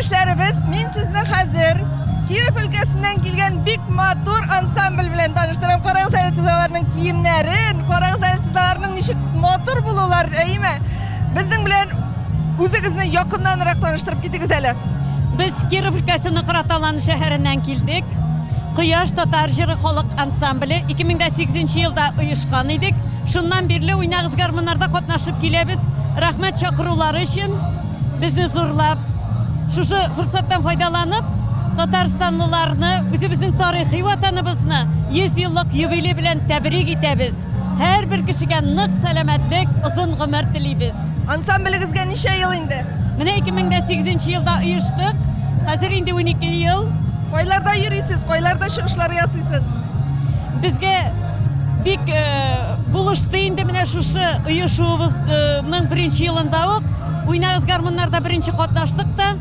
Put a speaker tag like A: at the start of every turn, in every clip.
A: Милләттәшләребез, мин сезне хәзер Киров өлкәсеннән килгән бик матур ансамбль белән таныштырам. Карагыз әле сез аларның киемнәрен, карагыз әле сез аларның ничек матур булуларын, әйеме? Безнең белән үзегезне якыннанрак таныштырып китегез әле.
B: Без Киров өлкәсе Нократ Аланы шәһәреннән килдек. Кояш татар җыры халык ансамбле 2008 елда оешкан идек. Шуннан бирле Уйнагыз гармуннарда катнашып киләбез. Рәхмәт чакырулары өчен. Безне зурлап, шушы форсаттан файдаланып, татарстанлыларны, үзебезнең тарихи ватаныбызны 100 еллык юбилей белән тәбрик итәбез. Һәрбер кешегә нык сәламәтлек, озын гомер телибез.
A: Ансамблегезгә ничә ел инде?
B: Менә 2008 нче елда оештык. Хәзер инде 12 ел.
A: Кайларда йөрисез, кайларда чыгышлар ясыйсыз?
B: Безгә бик булышты инде менә шушы оешуыбызның беренче елында ук. Уйнагыз гармуннарда беренче катнаштык та,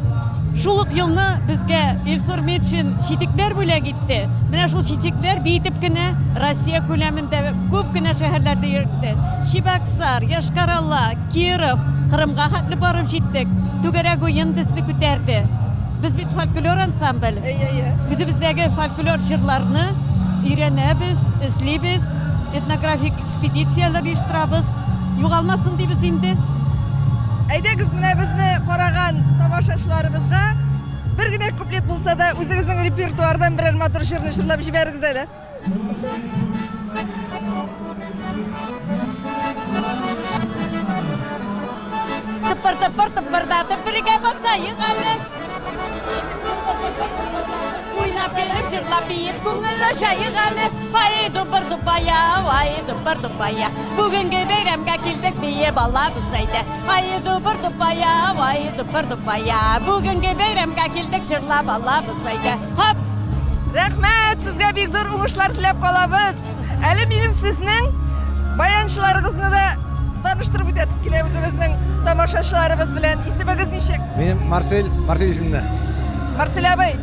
B: шул ук елны безгә Илсур Метшин читекләр бүләк итте. Менә шул читекләр биетеп кенә Россия күләмендә күп кенә шәһәрләрдә йөртте. Чебоксар, Йошкар-Ола, Киров, Кырымга хәтле барып җиттек. Түгәрәк уен безне күтәрде. Без бит фольклор ансамбль. Үзебездәге фольклор җырларны өйрәнәбез, эзлибез, этнографик Экспедицияләр оештырабыз. Югалмасын дибез инде.
A: Әйдәгез, менә безне караган тамашачыларыбызга бер генә куплет булса да үзегезнең репертуардан берәр матур җырны җырлап җибәрегез әле.
B: Тыпыр тыпыр тыпырдатып бергә басаек әле. Уйнап көлеп җырлап биеп күңел ачаек әле. Ай дубыр дубая, ай дубыр дубая. Бүгенге бәйрәмгә килдек биеп алабыз әйдә. Ай дубыр дубая, ай дубыр дубая. Бүгенге бәйрәмгә килдек җырлап алабыз әйдә. Хоп!
A: Рәхмәт, сезгә бик зур уңышлар теләп калабыз. Әле минем сезнең баянчыларыгызны да таныштырып үтәсем килә үзебезнең тамашачыларыбыз белән. Исемегез ничек?
C: Минем Марсель, Марсель исемле.
A: Марсель абый,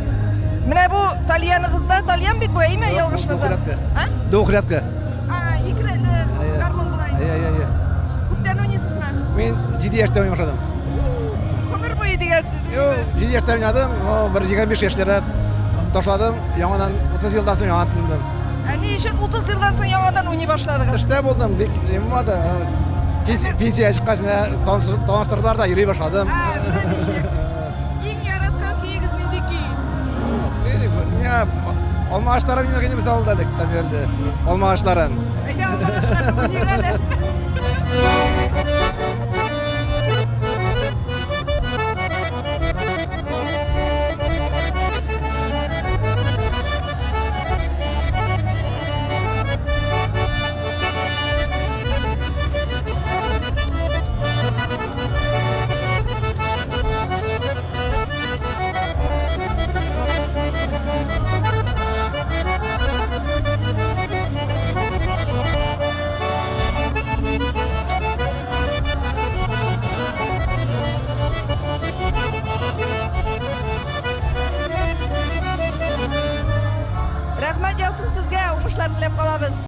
A: менә бу тальяныгызда, тальян бит бу, әйме, ялгышмасам?
C: Двухрядка.
A: А?
C: Двухрядка.
A: А, ике рәтле гармун була инде.
C: Әйе, әйе, әйе.
A: Күптән уйныйсызмы?
C: Мин 7 яшьтә уйный башладым.
A: Гомер буе дигән сүз.
C: Юк, 7 яшьтә уйнадым, бер 25 яшьләрдә ташладым, яңадан 30 елдан соң яңадан тотындым.
A: Ә ни өчен 30 елдан соң яңадан уйный башладыгыз?
C: Эштә булдым, бик ни булмады. Пенсия чыккач, менә таныштырдылар да йөри башладым.
A: Иң яраткан көегез нинди көй?
C: Миңа алма агачлары минем инде без авылда идек, там йөрде. Алма агачларын.
A: Әйдә, алма агачларын уйныйк әле. Рәхмәт яусын сезгә, уңышлар теләп калабыз.